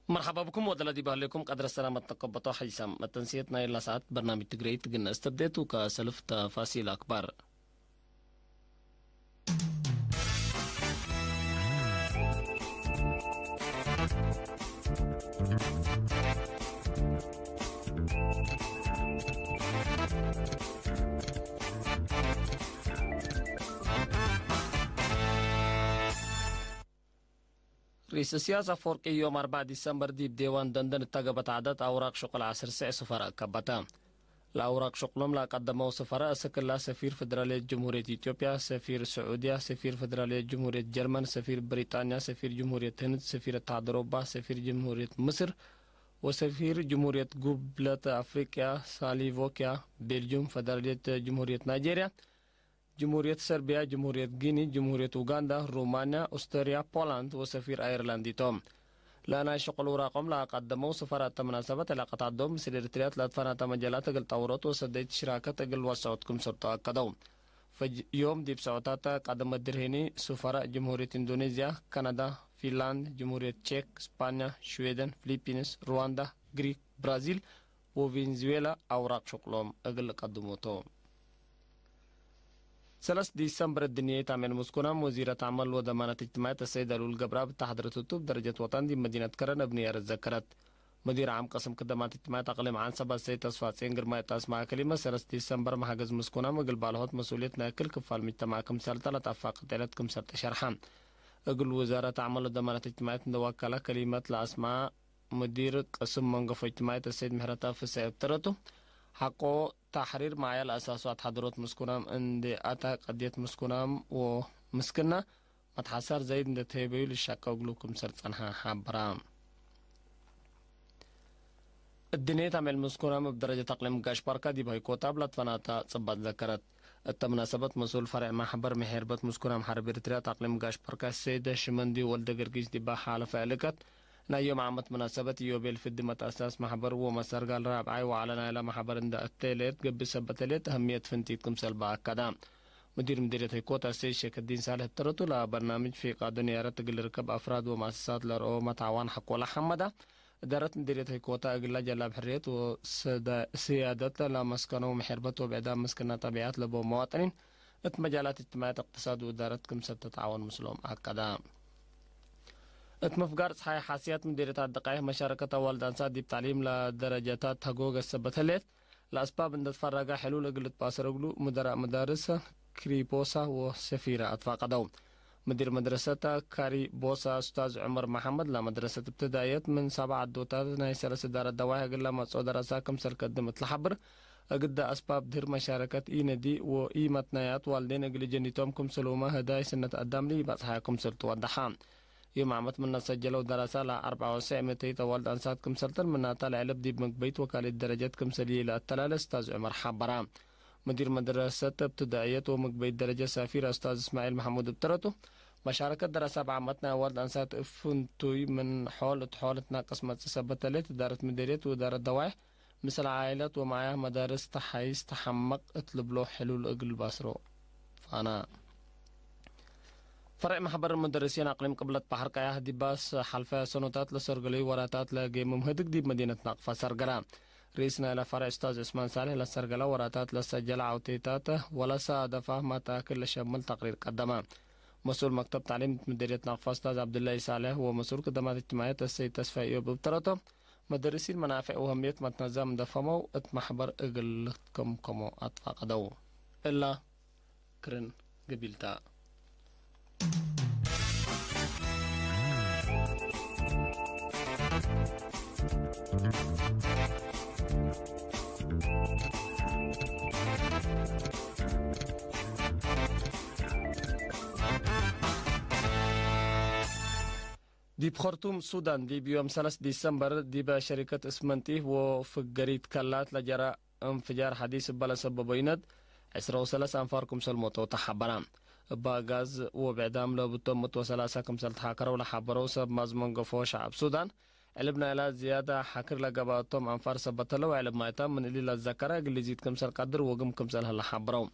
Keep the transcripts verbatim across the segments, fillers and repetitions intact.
መርሐባ ብኩም ወደላ ዲብ ህሌኩም ቀድረ ሰላመት ነቀበቶ ሐይሳም መተንስየት ናይ ለሰዓት በርናምጅ ትግረይት ግነ እስተብዴቱ ከሰልፍ ተፋሲል አክባር። ርኢስ እስያስ አፈወርቂ ዮም አርበዕ ዲሰምበር ዲብ ዴዋን ደንደን እተ ገብአት ዐደት አውራቅ ሽቁል ዐስር ስዕ ሱፈራእ ከበተ። ለአውራቅ ሽቁሎም ለአቀደመው ሱፈራእ እስክላ ሰፊር ፌደራልየት ጅምሁርየት ኢትዮጵያ፣ ሰፊር ስዑድያ፣ ሰፊር ፌደራልየት ጅምሁርየት ጀርመን፣ ሰፊር ብሪጣንያ፣ ሰፊር ጅምሁርየት ህንድ፣ ሰፊር እተሓድ አውሮባ፣ ሰፊር ጅምሁርየት ምስር ወሰፊር ጅምሁርየት ጉብለት አፍሪቅያ ሳሊቮኪያ፣ ቤልጁም፣ ፌደራልየት ጅምሁርየት ናይጄርያ፣ ጅምሁርየት ሰርቢያ፣ ጅምሁርየት ጊኒ፣ ጅምሁርየት ኡጋንዳ፣ ሩማንያ፣ ኡስተርያ፣ ፖላንድ ወሰፊር አይርላንድ ቶም። ለናይ ሽቁል ውራቆም ለአቀደመው ሱፈራእ እተ መናሰበት ዕላቀት ዐዶም ምስል ኤሪትርያት ለአትፈናተ መጀላት እግል ጠውሮት ወሰደይት ሽራከት እግል ወሰዖት ክምሰል ተአከደው። ፈጅ ዮም ዲብ ሰዖታት ቀደመ ድርሄኒ ሱፈራእ ጅምሁርየት ኢንዶኔዝያ፣ ካናዳ፣ ፊንላንድ፣ ጅምሁርየት ቼክ፣ ስጳኛ፣ ሽዌደን፣ ፊሊፒንስ፣ ሩዋንዳ፣ ግሪክ፣ ብራዚል፣ ወቬንዙዌላ አውራቅ ሽቁሎም እግል ልቀድሞ ቶም። ሰለስ ዲሰምበር እድንየት አሜን ምስኩናም ወዚረት አመል ወደማነት እጅትማዕየት አሰይድ አሉል ገብረአብ እተ ሐድረት እቱ እብ ደረጀት ወጠን ዲብ መዲነት ከረን እብ ንያረት ዘከረት። ሙዲር ዓም ቅስም ክደማት እጅትማዕየት አቅሊም ዐንሰብ አሰይድ ተስፋጼን ግርማይ እት አስመዐ ከሊመት፣ ሰለስ ዲሰምበር መሐገዝ ምስኩናም እግል ባልሆት መስኡልየት ናይ ክል ክፋል ምጅተማዕ ክምሰል ተ ለተአፋቀት ዐለት ክምሰል ተ ሸርሐ። እግል ውዛረት አመል ወደማነት እጅትማዕየት እንደ ወከለ ከሊመት ለአስመዐ፣ ሙዲር ቅስም መንገፎ እጅትማዕየት አሰይድ ምሕረተአብ ፍሰኤ እብ ተረቱ፣ ሐቆ ተሕሪር መዓያ ለአሳሱ አትሓደሮት ምስኩናም እንዴ አተ፣ ቀድየት ምስኩናም ወምስክና መትሐሳር ዘይድ እንዴ ተሄበዩ ልሻቀው እግሉ ክምሰል ጸንሐ ሐበራ። እድንየት አሜል ምስኩናም እብ ደረጀት አቅሊም ጋሽ ባርካ ዲብ ሀይኮት አብ ለትፈናተ ጽባጥ ዘከረት። እተ መናሰበት መስኡል ፈሬዕ ማሕበር ምሔርበት ምስኩናም ሐርብ ኤሪትርያት አቅሊም ጋሽ ባርካ ሰይድ ሽመንዲ ወልደገርጊስ ዲባ ሐለፈ እልከት፣ ናይ ዮም ዓመት መናሰበት ኢዮቤል ፍዲ መትአሳስ ማሕበር ወመሰርጋል ራብዓይ ወዐለ ናይለ ማሕበር እንደ አቴ ሌት ገብእ ሰበት ሌት አህምየት ፍንቲት ክምሰል በአከደ። ሙዲር ምዲርየት ህይኮት አሰይድ ሼክዲን ሳልሕ ተረቱ ለበርናምጅ ፊቃዱ ንያረት እግል ልርከብ አፍራድ ወመአሰሳት ለርኦ መትአዋን ሐቆለ ሐመደ፣ እዳረት ምዲርየት ህይኮተ እግለ ጀላብ ሕርየት ወስያደት ለመስከኖ ወምሔርበት ወብዕዳም ምስክና ጠቢዐት ለቦ መዋጥኒን እት መጃላት እጅትማዕየት፣ እቅትሳድ ወእዳረት ክምሰል ተትዓወን ምስሎም አከደ። እት ምፍጋር ጸሓይ ሓስያት ምዲርየት አደቃይህ መሻረከት አዋልድ አንሳት ዲብ ተዕሊም ለደረጀታት ተጎገ ሰበት ህሌት፣ ለአስባብ እንደ ትፈረገ ሕሉል እግል ልትባሰር እግሉ ሙደራእ መዳርስ ክሪቦሳ ወሰፊራ አትፋቀደው። ሙዲር መድረሰት ካሪቦሳ ኡስታዝ ዑመር መሐመድ፣ ለመድረሰት እብትዳየት ምን ሰብዕ ዐዶታት ናይ ሰለስ እዳረት ደዋይሕ እግል ለመጽኦ ደረሳ ክምሰል ከድም እት ለሐብር፣ እግደ አስባብ ድህር መሻረከት ኢነዲ ወኢመትናያት ዋልዴን እግል እጀኒቶም ክምሰልሁመ ህዳይ ስነት አዳም ለኢበጽሐ ክምሰል ትወደሐ። ዮም ዓመት ምነ ሰጀለው ደረሳ ለአርበዕ ወሰዕ ምእተይት አዋልድ አንሳት ክምሰልተን ምናተ ለዐለብ ዲብ ምግበይት ወካልእት ደረጀት ክምሰል ይእለ አተላለ እስታዝ ዑመር ሐበራ። ሙዲር መድረሰት እብትዳእየት ወምግበይት ደረጀት ሳፊር እስታዝ እስማዒል መሐሙድ እብ ተረቱ፣ መሻረከት ደረሳ እብ ዓመት ናይ አዋልድ አንሳት እብ ፍንቱይ ምን ሖል እት ሖል እትናቀስ መጽእ ሰበት ተሌት እዳረት ምዴርየት ወእዳረት ደዋይሕ ምስል ዓኢለት ወመዓያህ መዳርስ ተሓይስ ተሐመቅ እት ልብሎ ሕሉል እግል ባስሮ ፋና። ፈርዕ መሕበር ሙደርሲን አቅሊም ቅብለት በሐር ቀያህ ዲባስ ሐልፈ ሰኖታት ለሰርገለዩ ወራታት ለጌምም ህድግ ዲብ መዲነት ናቅፋ ሰርገላ። ርኢስ ናይለ ፈርዕ ኡስታዝ ዑስማን ሳልሕ ለሰርገለ ወራታት ለሰጀለ ዐውቴታት ወለሳደፋ መታክል ለሸምል ተቅሪር ቀደመ። መስኡል መክተብ ተዕሊም እት ምዴርየት ናቅፋ ኡስታዝ ዐብዱላሂ ሳልሕ ወመስኡል ክደማት እጅትማዕየት አሰይድ ተስፋ ኢዮብ እብ ተረቶም፣ መደርሲን መናፍዕ ወህምየት መትነዛም እንደ ፈመው፣ እት መሕበር እግል ልትከምከሞ አትፋቀደው። እላ ክርን ገቢልታ። ዲብ ኸርቱም ሱዳን፣ ዲብ ዮም ሰለስ ዲሰምበር፣ ዲበ ሸሪከት እስመንቲ ወፍገሪት ከላት ለጀረ እንፍጃር ሐዲስ እበ ለሰበበዩ ነት፣ ዕስረ ወሰለስ አንፋር ክምሰል ሞተው ተሐበረ። እበ ጋዝ ወብዕዳም ለብቶም ምእት ወሰላሳ ክምሰል ተሓከረው ለሐበረው ሰብ ማዝ መንገፎ ሸዐብ ሱዳን፣ ዕልብ ናይላ ዝያዳ ሐክር ለገብአቶም አንፋር ሰበት ህለው፣ ዕልብ ማይታም ምን እሊ ለዘከረ እግል ልዚድ ክምሰል ቀድር ወግም ክምሰል ህለ ሐበረው።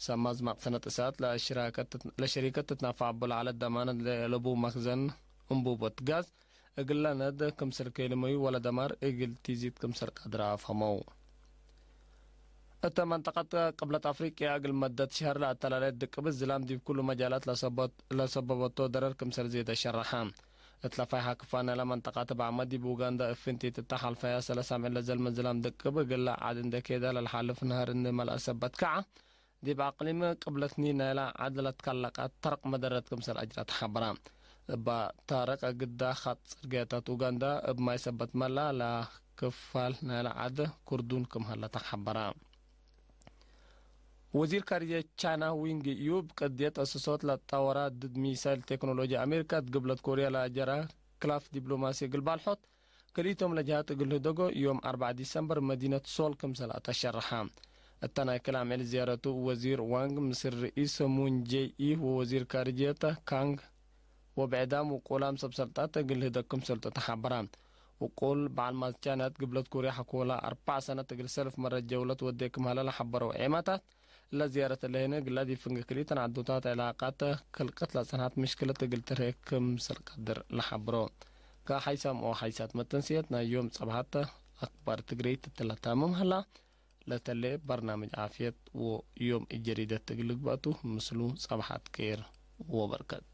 ሰብ ማዝ ማቅሰነት እሳት ለሽራከት ለሸሪከት ትትናፈዕ እቡ ለዐለት ደማነት ለአለቡ መክዘን እንቡቦት ጋዝ፣ እግለ ነድ ክምሰል ከልመዩ ወለደማር እግል ቲዚት ክምሰል ቀድረ አፍሀመው። እተ መንጠቀት ቅብለት አፍሪቅያ እግል መደት ሸህር ለአተላላይት ድቅብት ዝላም ዲብ ኩሉ መጃላት ለሰቦት-፣ ለሰበበቶ ደረር ክምሰል ዜደ ሸረሐ። እት ለፋይሐ ክፋን ናይለ መንጠቀት በዐመት ዲብ ኡጋንዳ እብ ፍንቲት እተ ሐልፈያ ሰለስ አምዕል ለዘልመ ዝላም ድቅብ እግለ ዐድ እንዴ ኬደ ለልሓልፍ ነሀር እንዴ መልአ ሰበት ከዐ፣ ዲብ አቅሊም ቅብለት ኒል ናይለ ዐድ ለትከለቀት ተርቅ መደረት ክምሰል አጅረ ተሐበረ። እበ ታርቅ ግዳ ኸጥ ጽርግየታት ኡጋንዳ እብ ማይ ሰበት መልአ ለክፋል ናይለ ዐድ ክርዱን ክም ሀለ ተሐበረ። ወዚር ካርጅየት ቻይና ዊንግ ዩ እብ ቅድየት አሰሶት ለትጠወረ ድድ ሚሳይል ቴክኖሎጂ አሜሪካ እት ግብለት ኮርያ ለአጀረ ክላፍ ዲፕሎማሲ እግል ባልሖት፣ ክልኢቶም ለጀሃት እግል ህደጎ ዮም አርበዕ ዲሰምበር መዲነት ሶል ክምሰል አተሸረሐ። እተ ናይ ክል አምዕል ዝያረቱ ወዚር ዋንግ ምስል ርኢስ ሙን ጄኢ ወወዚር ካርጅየት ካንግ ወብዕዳም ውቁላም ሰብ ሰልጣት እግል ህደግ ክምሰልቱ ተሐበረ። ውቁል በዐል ማዝቻንያት ግብለት ኮርያ ሐኮላ አርበዕ ሰነት እግል ሰልፍ መረት ጀውለት ወዴ ክም ሀለ ለሐበረው ዔማታት፣ ለዝያረት ለህነ ግላ ዲብ ፍንጌ ክልኢተን ዐዶታት ዕላቃት ከልቀት ለጸንሐት ምሽክለት እግል ትርሄ ክምሰል ቀድር ለሐብሮ። ከሐይሳም ወሐይሳት መተንስየት ናይ ዮም ጸብሐት አክባር ትግሬ ትትለታምም ሀላ። ለተሌ በርናምጅ ዓፍየት ወዮም እጀሪደት እግል ልግበእቱ፣ ምስሉ ጸብሐት ኬር ወበርከት።